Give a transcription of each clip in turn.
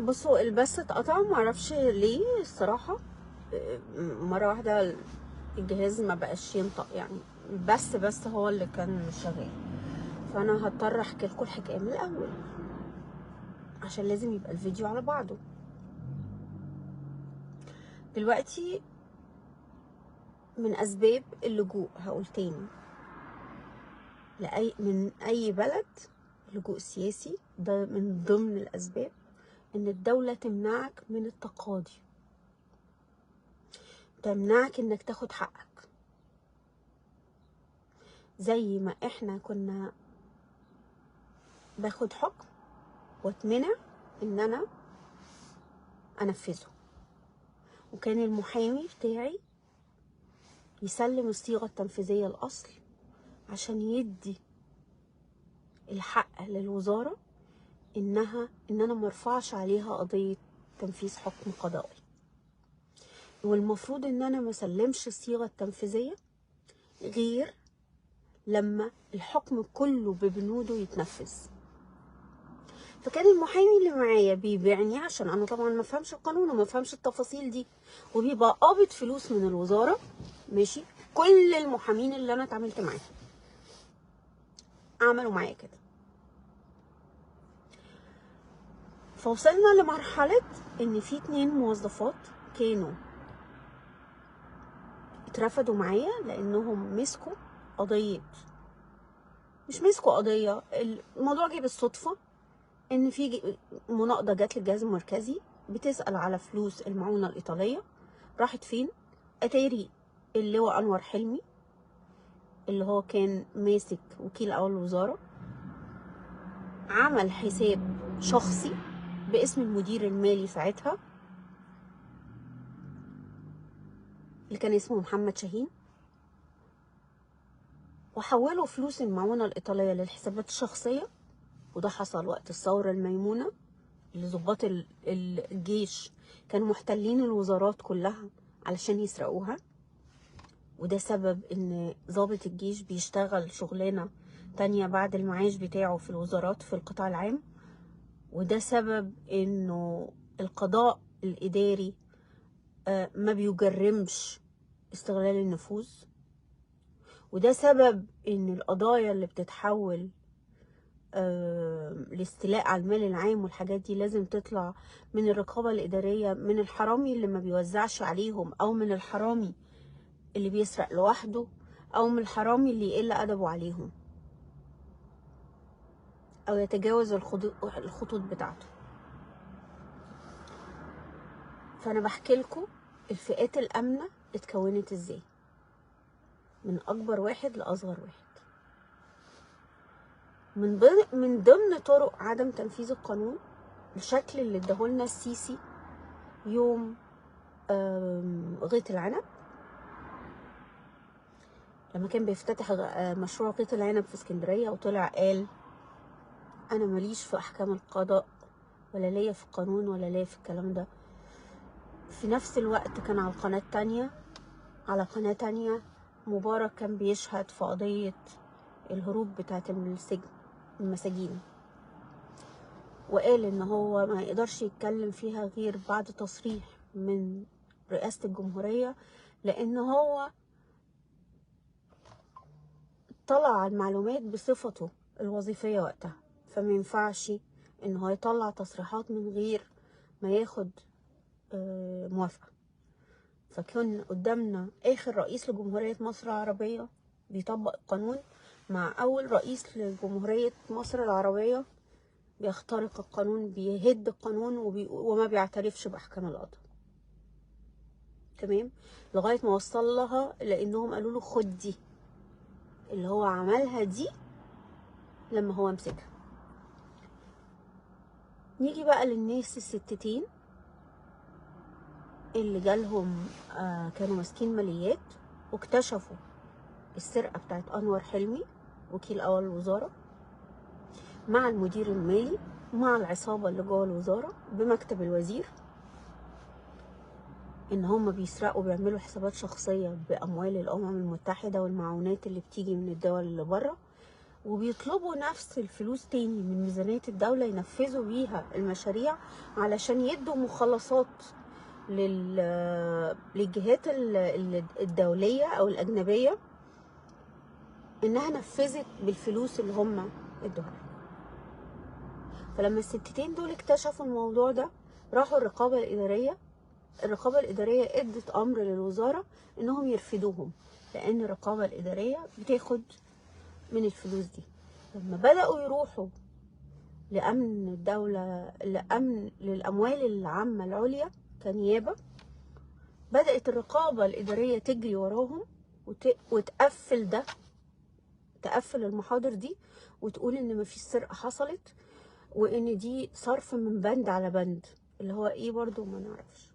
بصوا البث اتقطع، معرفش ليه الصراحة. مرة واحدة الجهاز ما بقاش ينطق، يعني البث بس هو اللي كان شغال. فأنا هضطر أحكي لكم الحكاية من الأول عشان لازم يبقى الفيديو على بعضه. دلوقتي من أسباب اللجوء، هقول تاني، لأي من أي بلد لجوء سياسي، ده من ضمن الأسباب إن الدولة تمنعك من التقاضي، تمنعك إنك تاخد حقك. زي ما إحنا كنا باخد حكم واتمنع إن أنا أنفذه، وكان المحامي بتاعي يسلم الصيغة التنفيذية الأصل عشان يدي الحق للوزارة إن أنا مرفعش عليها قضية تنفيذ حكم قضائي. والمفروض إن أنا مسلمش الصيغة التنفيذية غير لما الحكم كله ببنوده يتنفذ. فكان المحامي اللي معايا بيبيعني، عشان أنا طبعا ما فهمش القانون وما فهمش التفاصيل دي، وبيبقى قابض فلوس من الوزارة. ماشي، كل المحامين اللي أنا اتعاملت معاهم عملوا معايا كده. فوصلنا لمرحلة ان في 2 موظفات كانوا اترفدوا معايا لانهم مسكوا قضية، مش مسكوا قضية، الموضوع جه بالصدفة ان في مناقضة جت للجهاز المركزي بتسأل على فلوس المعونة الإيطالية راحت فين. اتاري اللواء أنور حلمي اللي هو كان ماسك وكيل أول الوزارة عمل حساب شخصي باسم المدير المالي ساعتها اللي كان اسمه محمد شاهين، وحولوا فلوس المعونة الإيطالية للحسابات الشخصية. وده حصل وقت الثورة الميمونة اللي ضباط الجيش كانوا محتلين الوزارات كلها علشان يسرقوها. وده سبب ان ضابط الجيش بيشتغل شغلانة تانية بعد المعاش بتاعه في الوزارات في القطاع العام. وده سبب انه القضاء الإداري ما بيجرمش استغلال النفوذ. وده سبب ان القضايا اللي بتتحول الاستيلاء على المال العام والحاجات دي لازم تطلع من الرقابة الإدارية، من الحرامي اللي ما بيوزعش عليهم، أو من الحرامي اللي بيسرق لوحده، أو من الحرامي اللي يقل أدبه عليهم أو يتجاوز الخطوط بتاعته. فأنا بحكي لكم الفئات الآمنة اتكونت ازاي من أكبر واحد لأصغر واحد. من ضمن طرق عدم تنفيذ القانون الشكل اللي اداهولنا السيسي يوم غيط العنب، لما كان بيفتتح مشروع غيط العنب في اسكندرية، وطلع قال أنا ماليش في أحكام القضاء ولا ليا في القانون ولا ليا في الكلام ده. في نفس الوقت كان على القناة التانية، على قناة تانية مبارك كان بيشهد في قضية الهروب بتاعت السجن المساجين، وقال ان هو ما يقدرش يتكلم فيها غير بعد تصريح من رئاسة الجمهورية، لان هو طلع على المعلومات بصفته الوظيفية وقتها، فما ينفعش ان هو يطلع تصريحات من غير ما ياخد موافقة. فكان قدامنا اخر رئيس لجمهورية مصر العربية بيطبق القانون مع اول رئيس لجمهورية مصر العربية بيخترق القانون، بيهد القانون، وما بيعترفش باحكام القضاء. تمام، لغاية ما وصل لها لانهم قالوا له خد دي اللي هو عملها دي لما هو مسكها. نيجي بقى للناس الستتين اللي جالهم كانوا ماسكين ماليات واكتشفوا السرقة بتاعت أنور حلمي وكيل أول الوزارة مع المدير المالي مع العصابة اللي جوه الوزارة بمكتب الوزير، إن هم بيسرقوا بيعملوا حسابات شخصية بأموال الأمم المتحدة والمعونات اللي بتيجي من الدول اللي بره، وبيطلبوا نفس الفلوس تاني من ميزانية الدولة ينفذوا بيها المشاريع علشان يدوا مخلصات للجهات الدولية أو الأجنبية إنها نفذت بالفلوس اللي هم ادوها لها. فلما الستتين دول اكتشفوا الموضوع ده راحوا الرقابة الإدارية. الرقابة الإدارية ادت أمر للوزارة إنهم يرفدوهم، لأن الرقابة الإدارية بتاخد من الفلوس دي. لما بدأوا يروحوا لأمن الدولة، لأمن للأموال العامة العليا كنيابة، بدأت الرقابة الإدارية تجري وراهم وتقفل ده، تقفل المحاضر دي وتقول إن مفيش سرقة حصلت، وإن دي صرف من بند على بند، اللي هو إيه برضو ما نعرفش.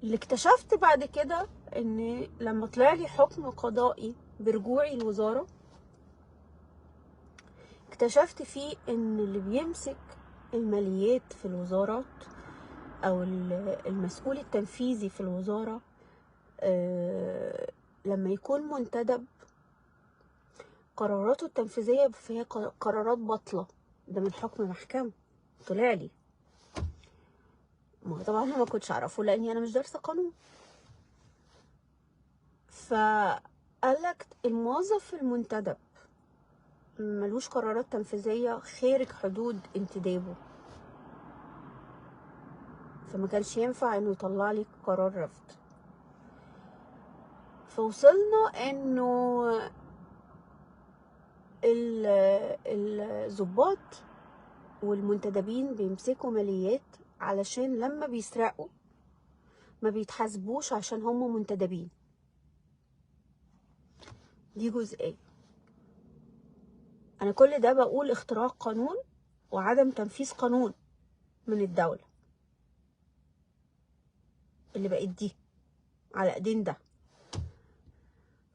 اللي اكتشفت بعد كده إن لما طلع لي حكم قضائي برجوعي الوزارة، اكتشفت فيه إن اللي بيمسك الماليات في الوزارات أو المسؤول التنفيذي في الوزارة لما يكون منتدب قراراته التنفيذية فيها قرارات باطلة. ده من حكم محكمة طلع لي، ما طبعا انا ما كنتش اعرفه لاني انا مش دارسة قانون. فقال لك الموظف المنتدب ملوش قرارات تنفيذية خارج حدود انتدابه، فما كانش ينفع انه يطلع لي قرار رفض. فوصلنا انه الضباط والمنتدبين بيمسكوا ماليات علشان لما بيسرقوا ما بيتحاسبوش عشان هم منتدبين. دي جزئية. أنا كل ده بقول اختراق قانون وعدم تنفيذ قانون من الدولة اللي بقت دي على ايدين ده.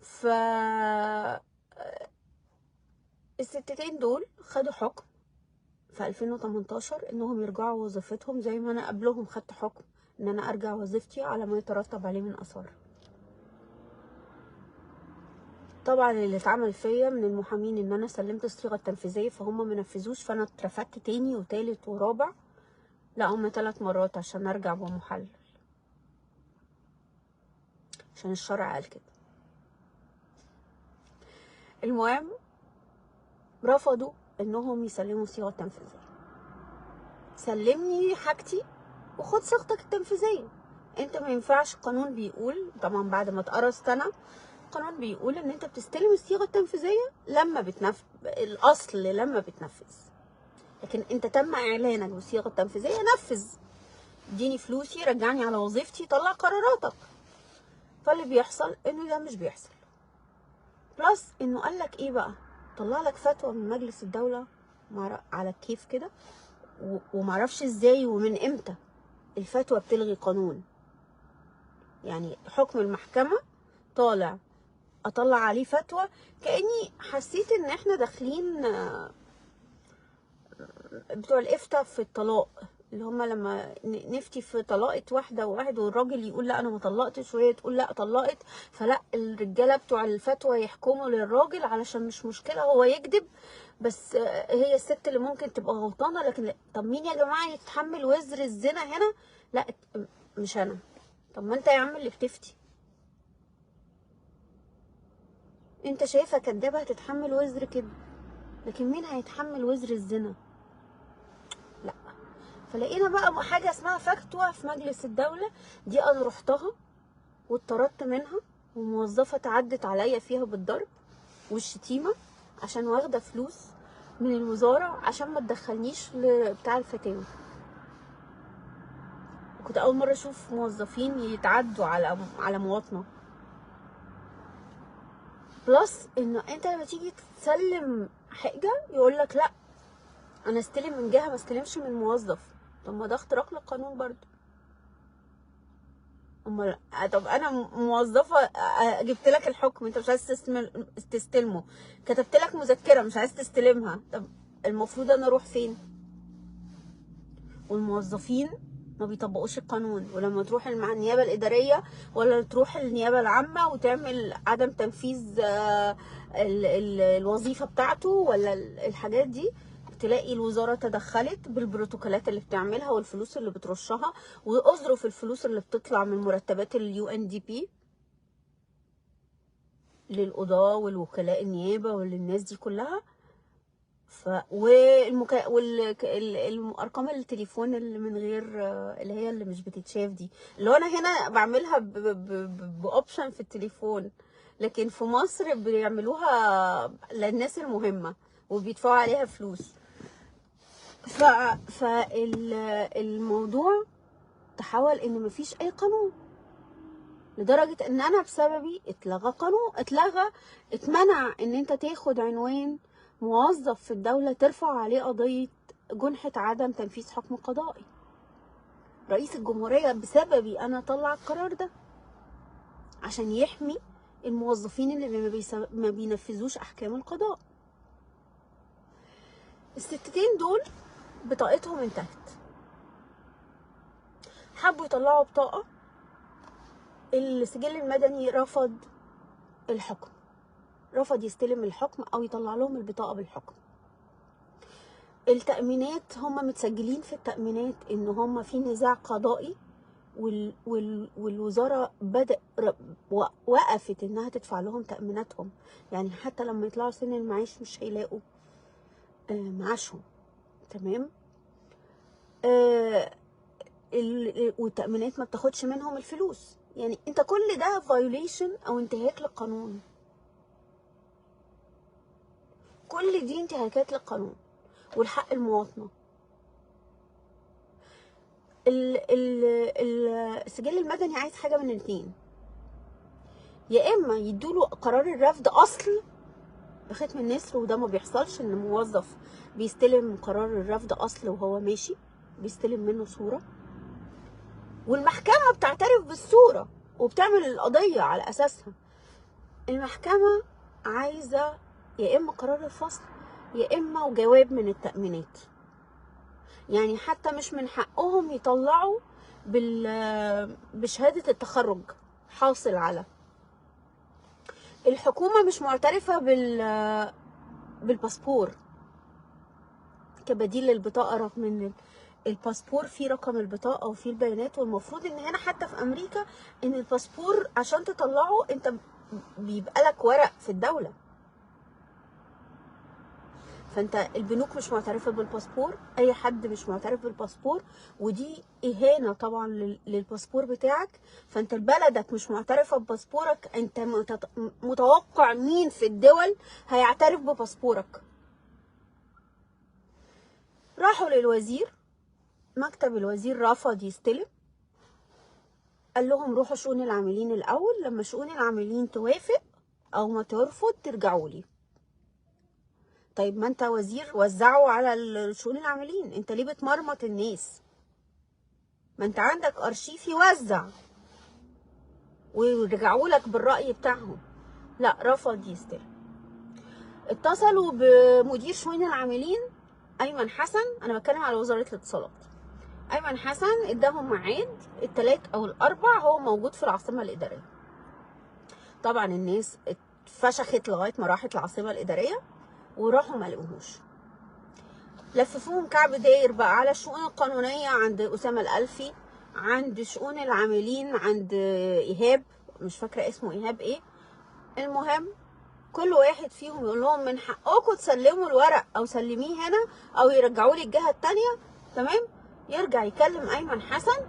ف الستتين دول خدوا حكم في 2018 انهم يرجعوا وظيفتهم، زي ما انا قبلهم خدت حكم ان انا ارجع وظيفتي على ما يترتب عليه من اثار. طبعا اللي اتعمل فيا من المحامين ان انا سلمت الصيغة التنفيذية فهم ما نفذوش، فانا اترفدت تاني وتالت ورابع، لا هم 3 مرات عشان ارجع بمحلل، عشان الشرع قال كده. المهم رفضوا انهم يسلموا صيغة تنفيذية. سلمني حاجتي وخد صيغتك التنفيذية، انت ما ينفعش. القانون بيقول طبعا بعد ما اتقرصت انا، القانون بيقول ان انت بتستلم الصيغة التنفيذية لما بتنفذ، الاصل لما بتنفذ، لكن انت تم اعلانك بالصيغه التنفيذية، نفذ، اديني فلوسي، رجعني على وظيفتي، طلع قراراتك. فاللي بيحصل انه ده مش بيحصل. plus انه قال لك ايه بقى، طلع لك فتوى من مجلس الدولة على الكيف كده، ومعرفش ازاي ومن امتى الفتوى بتلغي قانون. يعني حكم المحكمة طالع اطلع عليه فتوى، كأني حسيت ان احنا داخلين بتوع الافتاء في الطلاق، اللي هما لما نفتي في طلاقة واحدة وواحد، والراجل يقول لا انا ما طلقتش، وهي تقول لا طلقت، فلا الرجالة بتوع الفتوى يحكموا للراجل علشان مش مشكلة هو يكذب، بس هي الست اللي ممكن تبقى غلطانة. لكن طب مين يا جماعة يتحمل وزر الزنا هنا؟ لا مش انا. طب ما انت يا عم اللي بتفتي، انت شايفها كدابة هتتحمل وزر كده، لكن مين هيتحمل وزر الزنا؟ لا. فلقينا بقى حاجة اسمها فتوى في مجلس الدولة، دي انا رحتها واتطردت منها، وموظفة تعدت عليا فيها بالضرب والشتيمة عشان واخدة فلوس من الوزارة عشان ما تدخلنيش لبتاع الفتاوى. كنت اول مرة اشوف موظفين يتعدوا على مواطنة. بلس انه انت لما تيجي تسلم حاجة يقولك لا انا استلم من جهة ما استلمش من موظف. طب ما ده اختراق للقانون برضو. امال طب انا موظفة جبت لك الحكم انت مش عايز تستلمه، كتبت لك مذكره مش عايز تستلمها، طب المفروض انا اروح فين؟ والموظفين ما بيطبقوش القانون. ولما تروح مع النيابة الادارية ولا تروح النيابة العامة وتعمل عدم تنفيذ الوظيفة بتاعته ولا الحاجات دي، تلاقي الوزارة تدخلت بالبروتوكولات اللي بتعملها والفلوس اللي بترشها واظرف الفلوس اللي بتطلع من مرتبات ال UNDP للقضاة والوكلاء النيابة وللناس دي كلها. ف والارقام التليفون اللي من غير، اللي هي اللي مش بتتشاف دي، اللي انا هنا بعملها ب option في التليفون، لكن في مصر بيعملوها للناس المهمة وبيدفعوا عليها فلوس. فالموضوع تحول ان مفيش اي قانون، لدرجة ان انا بسببي اتلغى قانون، اتمنع ان انت تاخد عنوان موظف في الدولة ترفع عليه قضية جنحة عدم تنفيذ حكم قضائي. رئيس الجمهورية بسببي انا طلع القرار ده عشان يحمي الموظفين اللي ما بينفذوش احكام القضاء. الستتين دول بطاقتهم انتهت، حبوا يطلعوا بطاقة، السجل المدني رفض الحكم، رفض يستلم الحكم او يطلع لهم البطاقة بالحكم. التأمينات هم متسجلين في التأمينات ان هم في نزاع قضائي، والوزارة بدأ وقفت انها تدفع لهم تأميناتهم، يعني حتى لما يطلعوا سن المعاش مش هيلاقوا معاشهم. تمام. والتأمينات ما بتاخدش منهم الفلوس. يعني انت كل ده violation او انتهاك للقانون، كل دي انتهاكات للقانون والحق المواطنة. السجل المدني عايز حاجة من الاثنين، يا اما يدوله قرار الرفض اصل بختم النسر، وده ما بيحصلش ان موظف بيستلم قرار الرفض اصل وهو ماشي، بيستلم منه صوره والمحكمة بتعترف بالصورة وبتعمل القضية على اساسها. المحكمة عايزه يا اما قرار الفصل يا اما وجواب من التأمينات، يعني حتى مش من حقهم يطلعوا بشهادة التخرج حاصل على. الحكومة مش معترفة بالباسبور كبديل للبطاقة، رغم ان الباسبور فيه رقم البطاقة وفيه البيانات، والمفروض ان هنا حتى في امريكا ان الباسبور عشان تطلعه انت بيبقى لك ورق في الدولة، فانت البنوك مش معترفة بالباسبور، اي حد مش معترف بالباسبور، ودي اهانه طبعا للباسبور بتاعك. فانت بلدك مش معترفة بباسبورك، انت متوقع مين في الدول هيعترف بباسبورك؟ راحوا للوزير، مكتب الوزير رفض يستلم، قال لهم روحوا شؤون العاملين الاول، لما شؤون العاملين توافق او ما ترفض ترجعوا لي. طيب ما انت وزير، وزعوا على شؤون العاملين، انت ليه بتمرمط الناس؟ ما انت عندك ارشيف يوزع ويرجعوا لك بالرأي بتاعهم. لا، رفض يستلم. اتصلوا بمدير شؤون العاملين ايمن حسن، انا بتكلم على وزارة الاتصالات. ايمن حسن اداهم ميعاد الثلاث او الاربع، هو موجود في العاصمة الإدارية. طبعا الناس اتفشخت لغاية ما راحت العاصمة الإدارية وراحوا ما لقوهوش. لففوهم كعب داير بقى على الشؤون القانونية عند أسامة الألفي، عند شؤون العاملين عند إيهاب، مش فاكرة اسمه إيهاب إيه. المهم كل واحد فيهم يقول لهم من حقكم تسلموا الورق أو سلمية هنا أو يرجعوا لي الجهة التانية. تمام. يرجع يكلم أيمن حسن،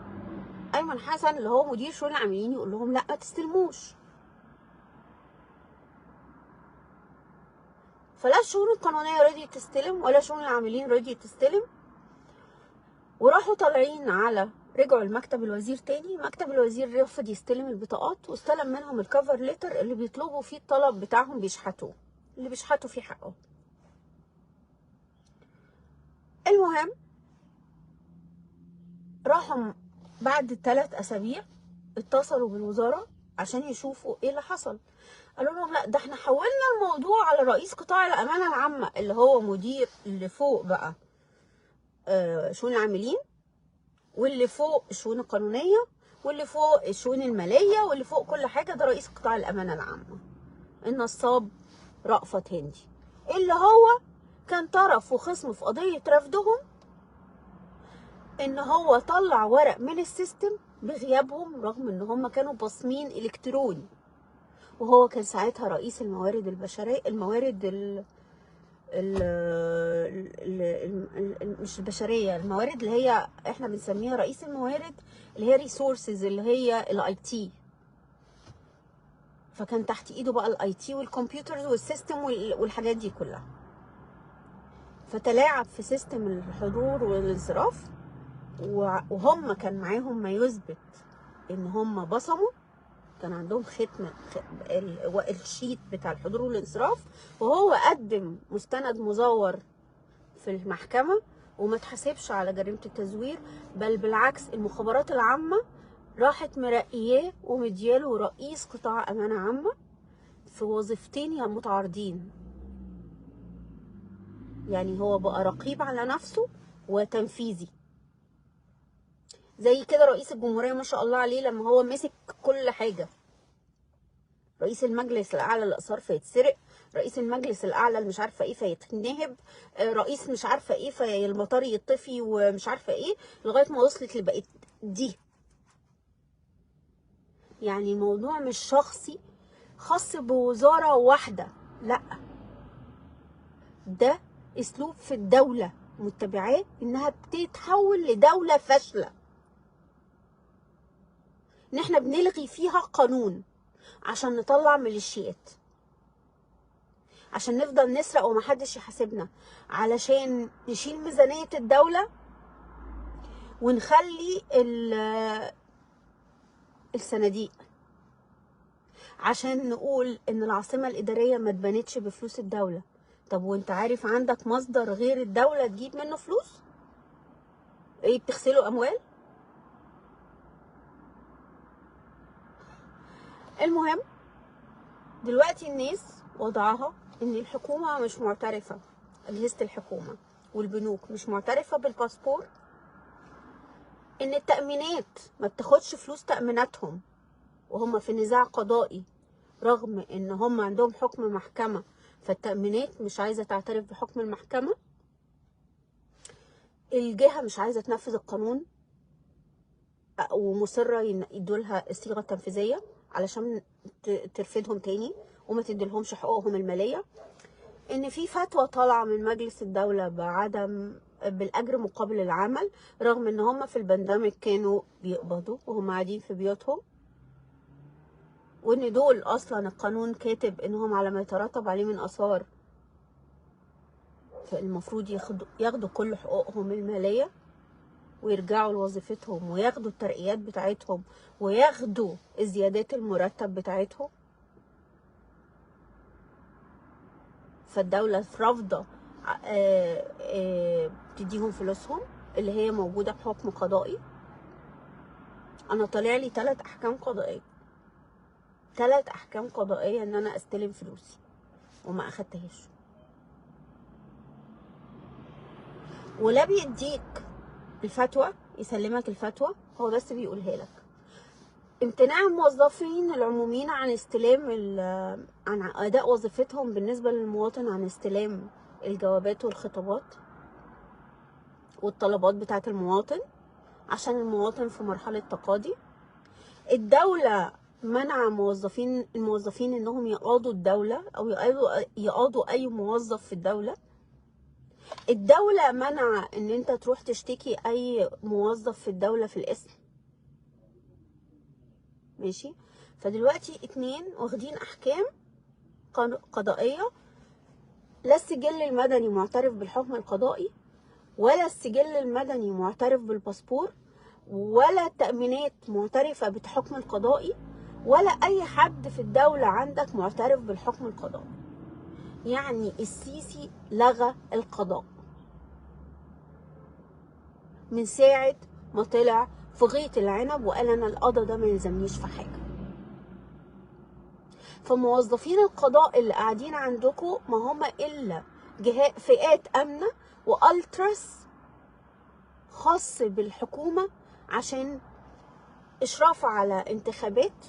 أيمن حسن اللي هو مدير شؤون العاملين يقول لهم لا ما تستلموش. فلا الشؤون القانونية رضيت تستلم ولا شؤون العاملين رضيت تستلم. وراحوا طالعين على، رجعوا لمكتب الوزير تاني، مكتب الوزير رفض يستلم البطاقات واستلم منهم الكفر ليتر اللي بيطلبوا فيه الطلب بتاعهم، بيشحتوه، اللي بيشحتوا فيه حقهم. المهم راحوا بعد 3 أسابيع اتصلوا بالوزارة عشان يشوفوا ايه اللي حصل. قالوا لهم لا، ده احنا حولنا الموضوع على رئيس قطاع الامانة العامة اللي هو مدير اللي فوق بقى شؤون العاملين، واللي فوق الشؤون القانونية، واللي فوق الشؤون المالية، واللي فوق كل حاجة ده رئيس قطاع الامانة العامة النصاب رأفت هندي، اللي هو كان طرف وخصم في قضية رفضهم ان هو طلع ورق من ال system بغيابهم، رغم ان هم كانوا باصمين الكتروني، وهو كان ساعتها رئيس الموارد البشرية، الموارد ال ال ال مش البشرية، الموارد اللي هي احنا بنسميها رئيس الموارد اللي هي resources، اللي هي ال IT. فكان تحت ايده بقى ال IT وال computers وال system والحاجات دي كلها. فتلاعب في system الحضور والانصراف، وهم كان معاهم ما يثبت ان هم بصموا، كان عندهم ختم ال sheet بتاع الحضور والانصراف، وهو قدم مستند مزور في المحكمة وما اتحاسبش على جريمة التزوير، بل بالعكس المخابرات العامة راحت مرقياه ومدياله رئيس قطاع أمانة عامة في وظيفتين متعارضين. يعني هو بقى رقيب على نفسه وتنفيذي زي كده رئيس الجمهورية ما شاء الله عليه لما هو مسك كل حاجة. رئيس المجلس الأعلى للآثار فيتسرق، رئيس المجلس الأعلى اللي مش عارفة ايه فيتنهب، رئيس مش عارفة ايه فالمطار يطفي ومش عارفة ايه، لغاية ما وصلت لبقت دي. يعني الموضوع مش شخصي خاص بوزارة واحدة، لا، ده اسلوب في الدولة متبعاه، انها بتتحول لدولة فاشلة، ان احنا بنلغي فيها قانون عشان نطلع ميليشيات، عشان نفضل نسرق ومحدش يحاسبنا، علشان نشيل ميزانية الدولة ونخلي الصناديق، عشان نقول ان العاصمة الإدارية ما اتبنتش بفلوس الدولة. طب وانت عارف عندك مصدر غير الدولة تجيب منه فلوس؟ ايه، بتغسلوا اموال؟ المهم دلوقتي الناس وضعها ان الحكومة مش معترفة، اجهزة الحكومة والبنوك مش معترفة بالباسبور، ان التأمينات ما بتاخدش فلوس تأميناتهم وهم في نزاع قضائي، رغم ان هم عندهم حكم محكمة، فالتأمينات مش عايزة تعترف بحكم المحكمة، الجهة مش عايزة تنفذ القانون ومصرة يدولها الصيغة التنفيذية علشان ترفدهم تاني وما تديلهمش حقوقهم المالية، ان في فتوى طالعة من مجلس الدولة بعدم بالاجر مقابل العمل، رغم ان هم في البندemic كانوا بيقبضوا وهم قاعدين في بيوتهم، وان دول اصلا القانون كاتب انهم على ما يترتب عليه من اثار فالمفروض ياخدوا كل حقوقهم المالية ويرجعوا لوظيفتهم وياخدوا الترقيات بتاعتهم وياخدوا الزيادات المرتب بتاعتهم. فالدولة رافضه تديهم فلوسهم اللي هي موجودة بحكم قضائي. انا طالع لي 3 احكام قضائية، 3 احكام قضائية ان انا استلم فلوسي وما اخدتهاش. ولا بيديك الفتوى، يسلمك الفتوى، هو بس بيقولها لك. امتناع الموظفين العموميين عن استلام عن اداء وظيفتهم بالنسبة للمواطن عن استلام الجوابات والخطابات والطلبات بتاعه المواطن، عشان المواطن في مرحلة تقاضي. الدولة منع الموظفين انهم يقاضوا الدولة او يقاضوا اي موظف في الدولة. الدولة منع ان انت تروح تشتكي اي موظف في الدولة في الاسم. ماشي. فدلوقتي 2 واخدين احكام قضائية، لا السجل المدني معترف بالحكم القضائي، ولا السجل المدني معترف بالباسبور، ولا التأمينات معترفة بالحكم القضائي، ولا اي حد في الدولة عندك معترف بالحكم القضائي. يعني السيسي لغى القضاء من ساعة ما طلع في غيط العنب وقال انا القضاء ده ما يلزمنيش في حاجة. فموظفين القضاء اللي قاعدين عندكم ما هم الا فئات امنة والتراس خاص بالحكومة عشان اشراف على انتخابات،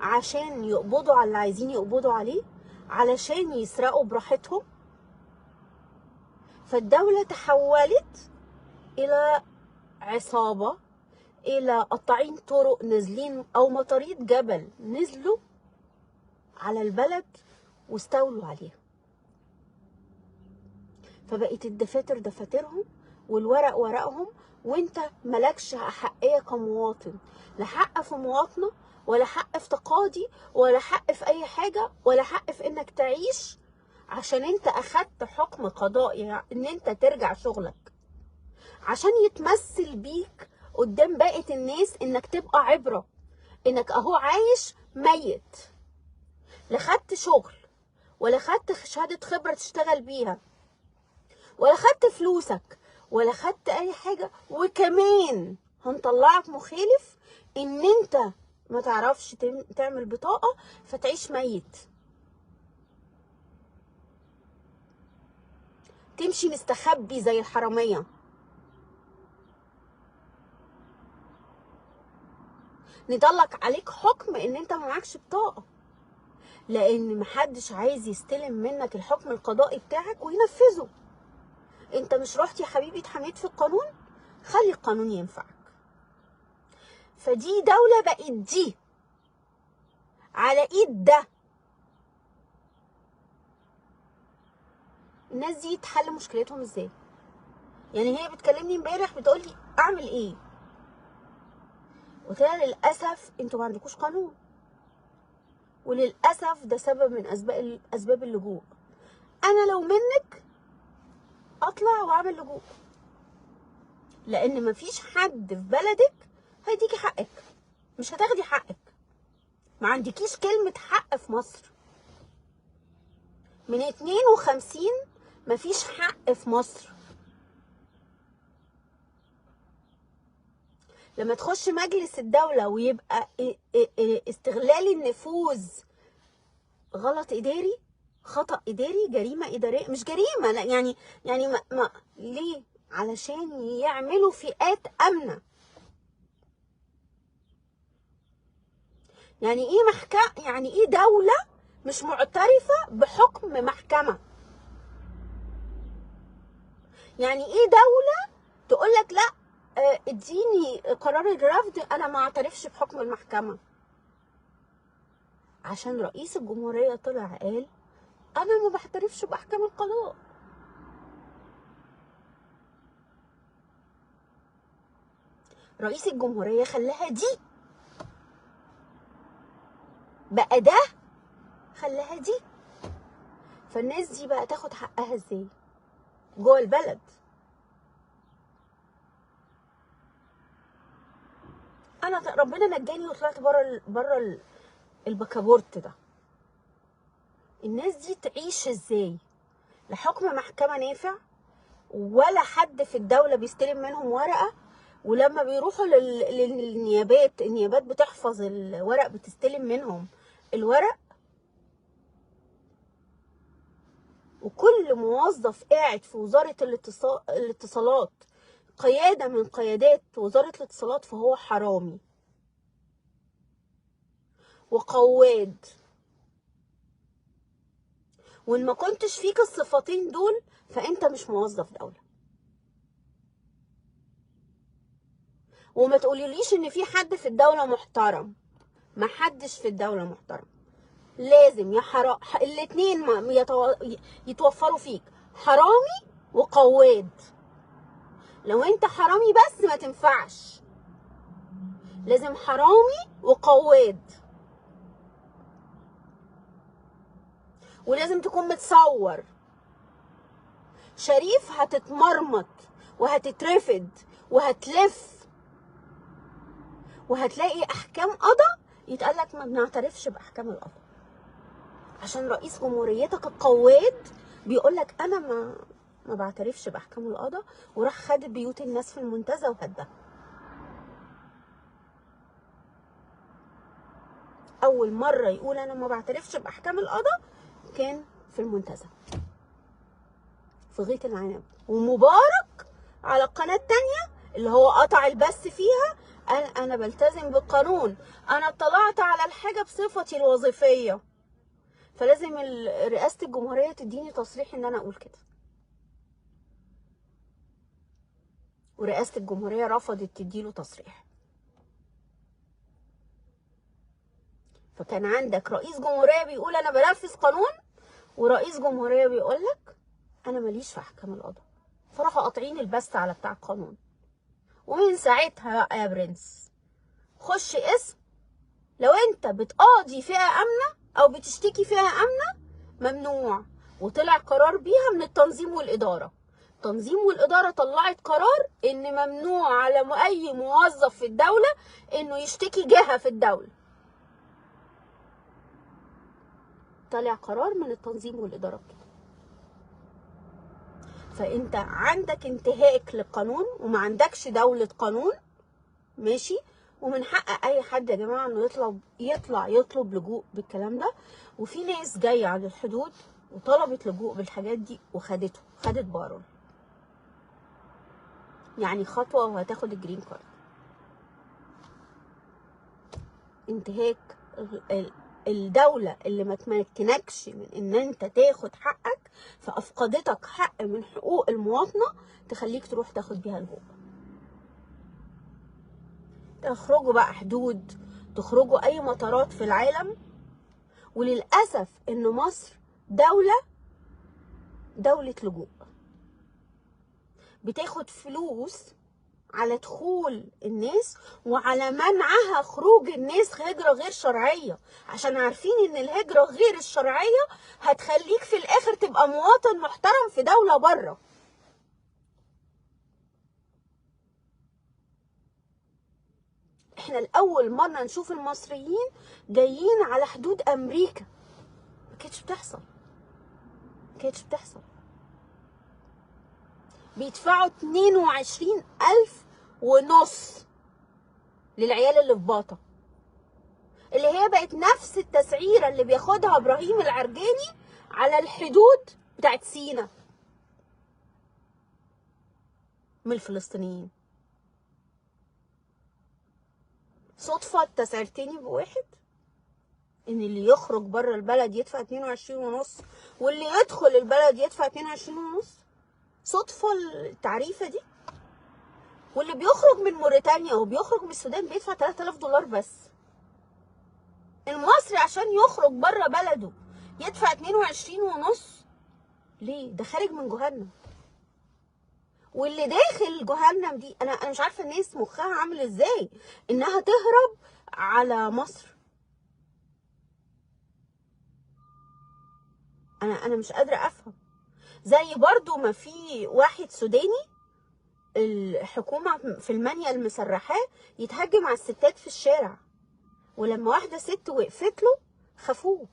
عشان يقبضوا على اللي عايزين يقبضوا عليه، علشان يسرقوا براحتهم. فالدولة تحولت إلى عصابة، إلى قطاعين طرق نازلين أو مطاريد جبل نزلوا على البلد واستولوا عليها. فبقت الدفاتر دفاترهم والورق ورقهم، وانت مالكش حقية كمواطن، لا حق في مواطنة ولا حق في تقاضي ولا حق في أي حاجة ولا حق في إنك تعيش، عشان انت أخدت حكم قضائي إن انت ترجع شغلك، عشان يتمثل بيك قدام باقي الناس إنك تبقى عبرة، إنك أهو عايش ميت، لا خدت شغل ولا خدت شهادة خبرة تشتغل بيها ولا خدت فلوسك ولا خدت أي حاجة، وكمان هنطلعك مخالف إن انت ما تعرفش تعمل بطاقة فتعيش ميت، تمشي مستخبي زي الحرامية. نطلق عليك حكم ان انت ما معكش بطاقة، لان محدش عايز يستلم منك الحكم القضائي بتاعك وينفذه. انت مش رحت يا حبيبي اتحميت في القانون، خلي القانون ينفعك. فدي دولة بقت دي على ايد ده. الناس دي تحل مشكلتهم ازاي؟ يعني هي بتكلمني امبارح بتقولي اعمل ايه؟ قلت لها للاسف انتوا ما عندكوش قانون، وللاسف ده سبب من اسباب اللجوء. انا لو منك اطلع واعمل لجوء، لان مفيش حد في بلدك هيديكي حقك، مش هتاخدي حقك، ما عندكيش كلمة حق في مصر. من 52 مفيش حق في مصر. لما تخش مجلس الدولة ويبقى استغلال النفوذ غلط إداري، خطأ إداري، جريمة إدارية، مش جريمة لا، يعني ما ليه؟ علشان يعملوا فئات آمنة. يعني ايه محكمة؟ يعني ايه دولة مش معترفة بحكم محكمة؟ يعني ايه دولة تقولك لا اديني قرار الرفض انا ما اعترفش بحكم المحكمة؟ عشان رئيس الجمهورية طلع قال انا ما بعترفش باحكام القضاء. رئيس الجمهورية خلاها دي، بقى ده خلاها دي. فالناس دي بقى تاخد حقها ازاي جوه البلد؟ انا ربنا نجاني وطلعت بره البكابورت ده. الناس دي تعيش ازاي؟ لا حكم محكمة نافع، ولا حد في الدولة بيستلم منهم ورقة، ولما بيروحوا للنيابات، النيابات بتحفظ الورق، بتستلم منهم الورق. وكل موظف قاعد في وزارة الاتصالات، قيادة من قيادات وزارة الاتصالات، فهو حرامي وقواد. وإن ما كنتش فيك الصفتين دول فأنت مش موظف دولة. وما تقوليليش ان في حد في الدولة محترم، ما حدش في الدولة محترم. لازم يا حرام الاتنين يتوفروا فيك، حرامي وقواد. لو انت حرامي بس ما تنفعش، لازم حرامي وقواد، ولازم تكون متصور. شريف هتتمرمط وهتترفد وهتلف وهتلاقي احكام قضاء يتقالك ما بنعترفش باحكام القضاء، عشان رئيس جمهوريتك القواد بيقولك انا ما بعترفش باحكام القضاء، وراح خد بيوت الناس في المنتزه وهدها. اول مرة يقول انا ما بعترفش باحكام القضاء كان في المنتزه في غيط العنب. ومبارك على القناة الثانية اللي هو قطع البث فيها قال انا بلتزم بالقانون، انا اطلعت على الحاجة بصفتي الوظيفية، فلازم رئاسة الجمهورية تديني تصريح ان انا اقول كده. ورئاسه الجمهورية رفضت تديله تصريح. فكان عندك رئيس جمهورية بيقول انا بنفذ قانون، ورئيس جمهورية بيقول لك انا ماليش في احكام القضاء. فراحوا قاطعين البث على بتاع القانون. ومن ساعتها بقى يا برنس خش اسم، لو انت بتقاضي فئة امنه او بتشتكي فئة امنه ممنوع. وطلع قرار بيها من التنظيم والادارة. التنظيم والادارة طلعت قرار ان ممنوع على اي موظف في الدولة انه يشتكي جهة في الدولة. طلع قرار من التنظيم والادارة كده. فانت عندك انتهاك للقانون وما عندكش دولة قانون، ماشي؟ ومن حق اي حد يا جماعة انه يطلع يطلب لجوء بالكلام ده. وفي ناس جاية على الحدود وطلبت لجوء بالحاجات دي وخدته، خدت parole، يعني خطوة وهتاخد ال green card. انتهاك الدولة اللي ما تمكنكش من ان انت تاخد حقك، فافقدتك حق من حقوق المواطنة تخليك تروح تاخد بيها لجوء. تخرجوا بقى حدود، تخرجوا اي مطارات في العالم. وللأسف ان مصر دولة لجوء، بتاخد فلوس على دخول الناس وعلى منعها خروج الناس هجرة غير شرعية، عشان عارفين ان الهجرة غير الشرعية هتخليك في الاخر تبقى مواطن محترم في دولة بره. احنا الاول مرة نشوف المصريين جايين على حدود امريكا، ما كانتش بتحصل، ما كانتش بتحصل. بيدفعوا 22,500 للعيال اللي في باطا، اللي هي بقت نفس التسعيرة اللي بياخدها ابراهيم العرجاني على الحدود بتاعت سينا من الفلسطينيين. صدفة التسعيرتين يبقوا واحد، ان اللي يخرج بره البلد يدفع 22.5 واللي يدخل البلد يدفع 22.5. صدفة التعريفة دي؟ واللي بيخرج من موريتانيا وبيخرج من السودان بيدفع 3000 دولار بس. المصري عشان يخرج بره بلده يدفع 22.5، ليه؟ ده خارج من جهنم. واللي داخل جهنم دي انا مش عارفه الناس مخها عامل ازاي انها تهرب على مصر. انا مش قادرة افهم. زي برضو ما في واحد سوداني الحكومة في المانيا المسرحاه يتهجم على الستات في الشارع، ولما واحدة ست وقفت له خافوه،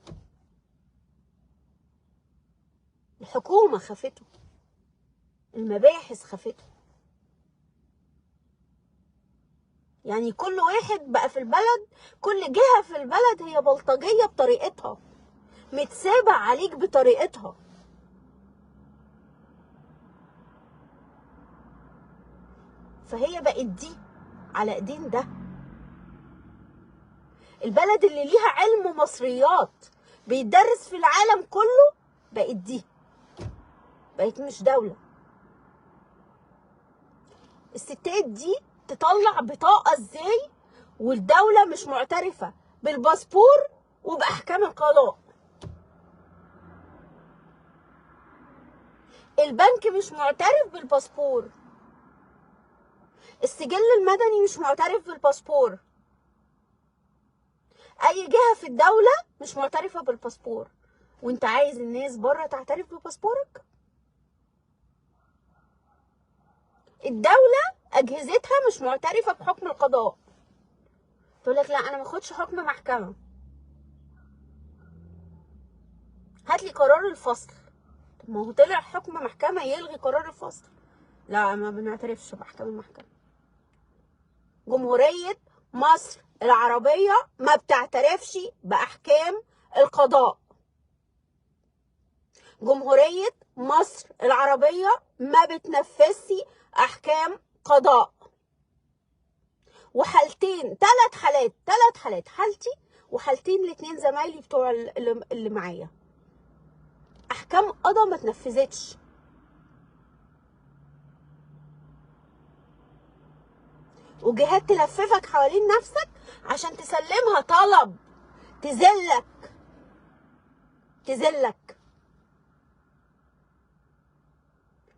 الحكومة خافته، المباحث خافته. يعني كل واحد بقى في البلد، كل جهة في البلد هي بلطجيه بطريقتها، متسابع عليك بطريقتها. فهي بقت دي على ايدين ده. البلد اللي ليها علم مصريات بيدرس في العالم كله بقت دي، بقت مش دولة. الستات دي تطلع بطاقة ازاي والدولة مش معترفة بالباسبور وبأحكام القضاء؟ البنك مش معترف بالباسبور، السجل المدني مش معترف بالباسبور، اي جهة في الدولة مش معترفة بالباسبور، وانت عايز الناس بره تعترف بباسبورك؟ الدولة اجهزتها مش معترفة بحكم القضاء، تقول لك لا انا ما اخدش حكم محكمة، هات لي قرار الفصل. طب ما هو طلع حكم محكمة يلغي قرار الفصل. لا ما بنعترفش بأحكام المحكمة. جمهورية مصر العربية ما بتعترفش بأحكام القضاء. جمهورية مصر العربية ما بتنفذش أحكام قضاء. وحالتين، 3 حالات، 3 حالات، حالتي وحالتين ل2 زمايلي بتوع اللي معايا. احكام قضاء ما تنفذتش. وجهات تلففك حوالين نفسك عشان تسلمها طلب تذلك تذلك.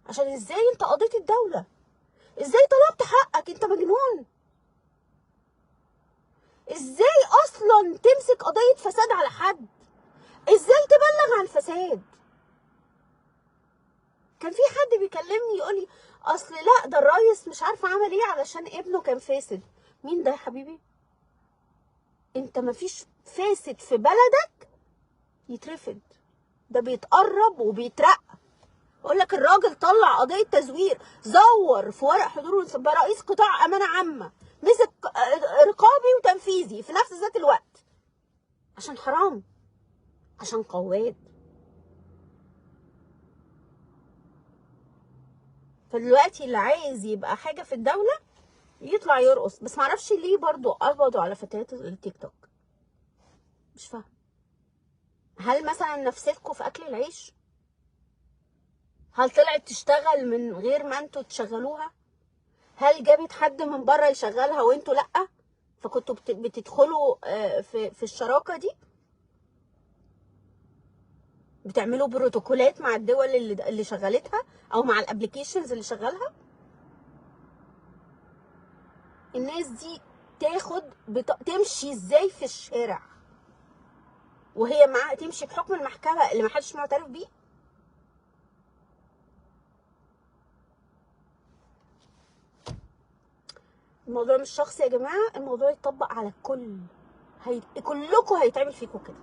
عشان ازاي انت قضيت الدولة؟ ازاي طلبت حقك؟ انت مجنون. ازاي اصلا تمسك قضية فساد على حد؟ ازاي تبلغ عن فساد؟ كان في حد بيكلمني يقولي اصل لا ده الريس مش عارفه عمل ايه علشان ابنه كان فاسد. مين ده يا حبيبي؟ انت مفيش فاسد في بلدك يترفض، ده بيتقرب وبيترقى. اقول لك الراجل طلع قضية تزوير، زور في ورق حضور وانصراف، رئيس قطاع امانه عامة، مسك رقابي وتنفيذي في نفس ذات الوقت، عشان حرام، عشان قواد. فدلوقتي اللي عايز يبقى حاجة في الدولة يطلع يرقص، بس معرفش ليه برضو قبضوا على فتيات التيك توك، مش فاهم. هل مثلا نفستكم في اكل العيش؟ هل طلعت تشتغل من غير ما انتوا تشغلوها؟ هل جابت حد من بره يشغلها وانتوا لأ؟ فكنتوا بتدخلوا في الشراكة دي؟ بتعملوا بروتوكولات مع الدول اللي شغلتها او مع ال applications اللي شغلها؟ الناس دي تاخد تمشي ازاي في الشارع وهي معاها تمشي بحكم المحكمة اللي محدش معترف بيه؟ الموضوع مش شخصي يا جماعة، الموضوع يتطبق على الكل. كلكم هيتعمل فيكم كده.